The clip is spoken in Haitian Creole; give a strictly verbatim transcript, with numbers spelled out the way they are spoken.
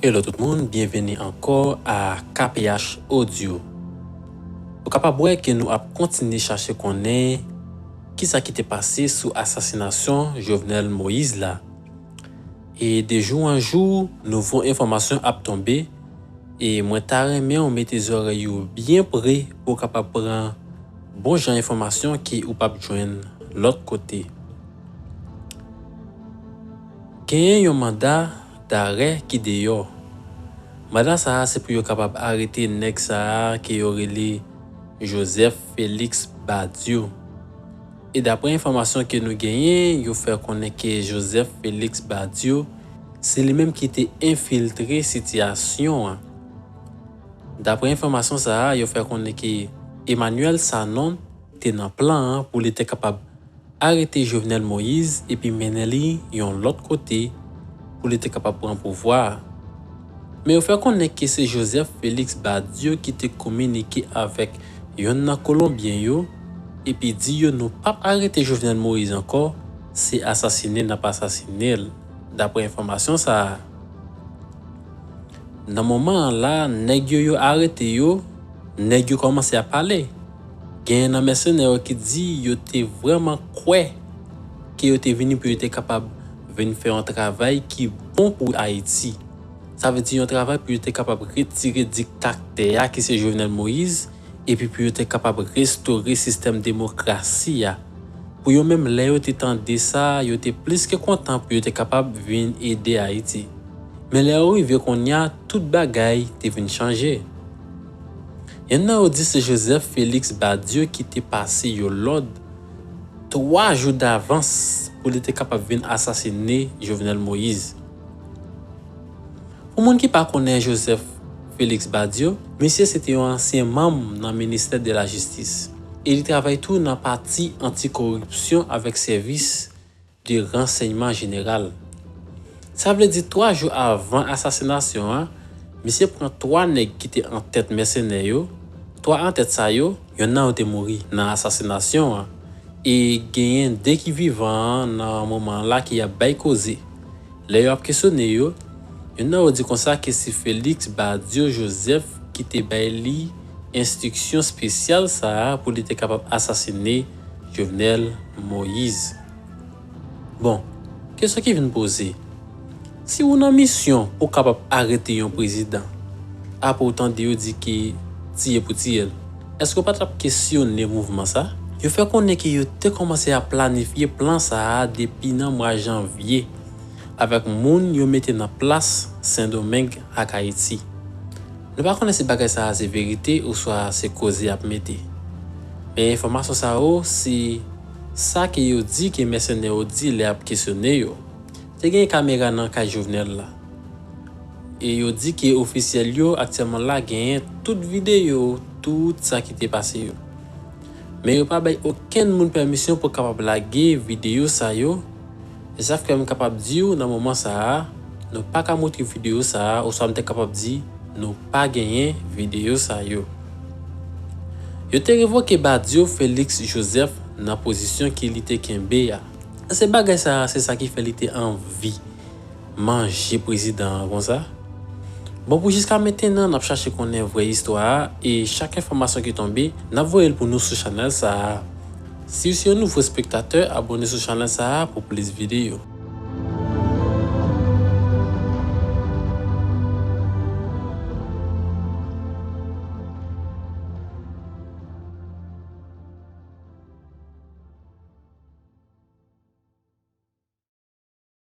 Hello tout moun, byenveni ankò a K P H Audio. Ou kapab wè ke nou ap kontinye chache konnen kisa ki te pase sou asasinasyon Jovenel Moïse la. E de jou an jou, nouvo enfòmasyon ap tonbe, e mwen ta renmen w mete zòrèy ou byen pre pou w kapab pran bon jan enfòmasyon ke ou p ap jwenn lòt kote. Genyen yon manda darè ki deyò. Manda sa a se pou yo kapab arete nèg sa a ke yo rele Joseph Félix Badio. E daprè enfòmasyon ke nou genyen, yo fè konnen ke Joseph Félix Badio se li menm ki te enfiltre sitiyasyon an. Daprè enfòmasyon sa a, yo fè konnen ke Emmanuel Sanon te nan plan an pou li te kapab arete Jovenel Moïse epi mennen li yon lòt kote pou li te kapab pran pouvwa a. Men yo fè konnen ke se Joseph Félix Badio ki te kominike avèk yonn nan Kolonbyen yo epi di yo nou p ap arete Jovenel Moïse ankò, se asasine n ap asasine l, daprè enfòmasyon sa a. Nan moman an la, nèg yo, yo arete yo, nèg yo kòmanse ap pale. Genyen nan mèsenè yo ki di yo te vrèman kwè ke yo te vini pou yo te kapab vin fè yon travay ki bon pou Ayiti. Sa vle di yon travay pou yo te kapab retire diktatè a ki se Jovenel Moïse, epi pou yo te kapab restore sistèm demokrasi a. Pou yo menm, lè yo te tande sa, yo te plis ke kontan pou yo te kapab vin ede Ayiti. Men lè yo rive kounye a, tout bagay te vin chanje. Yonn nan yo di se Joseph Félix Badio ki te pase yo lòd twa jou davans pou li te kapab vin asasine Jovenel Moïse. Pou moun ki pa konnen Joseph Félix Badio, misye se te yon ansyen manm nan ministè de la jistis. E li travay tou nan pati anti-koripsyon avèk sèvis de ransèyman jeneral. Sa vle di twa jou avan asasinasyon an, misye pran twa nèg ki te an tèt mèsenè yo. Twa an tèt sa yo, yonn nan yo te mouri nan asasinasyon an. E genyen de ki vivan nan moman an la ki ap bay koze. Lè yo ap kesyone yo, yonn nan yo di konsa ke se Félix Badio Joseph ki te bay li enstriksyon espesyal sa a pou li te kapab asasine Jovenel Moïse. Bon, kesyon ki vin poze, si w nan misyon pou w kapab arete yon prezidan, apre w tande yo di ke tiye pou tiye l, èske w pa t ap kesyone mouvman sa? Yo fè konnen ke yo te kòmanse ap planifye plan sa a depi nan mwa janvye, avèk moun yo mete nan plas Sendomeng ak Ayiti. Nou pa konnen si bagay sa a se verite oswa se koze y ap mete. Men enfòmasyon sa yo, se sa ke yo di ke mèsenè yo di lè y ap kesyone yo. Te gen kamera nan kay Jovenel la. E yo di ke ofisyèl yo aktyèlman la genyen tout videyo, tout sa ki te pase yo. Men yo pa bay okenn moun pèmisyon pou kapab lage videyo sa yo. E sa fè m kapab di w nan moman sa a, nou pa ka montre videyo sa a, oswa m te kapab di, nou pa genyen videyo sa yo. Yo te revoke Badio Félix Joseph nan pozisyon ke li te kenbe a. Èske bagay sa a, se sa ki fè li te anvi manje prezidan an konsa? Bon, pou jiska mentenan, n ap chache konnen vrè istwa a, e chak enfòmasyon ki tonbe, n ap voye l pou nou sou chanèl sa a. Si w se yon nouvo espektatè, abòne sou chanèl sa a pou plis videyo.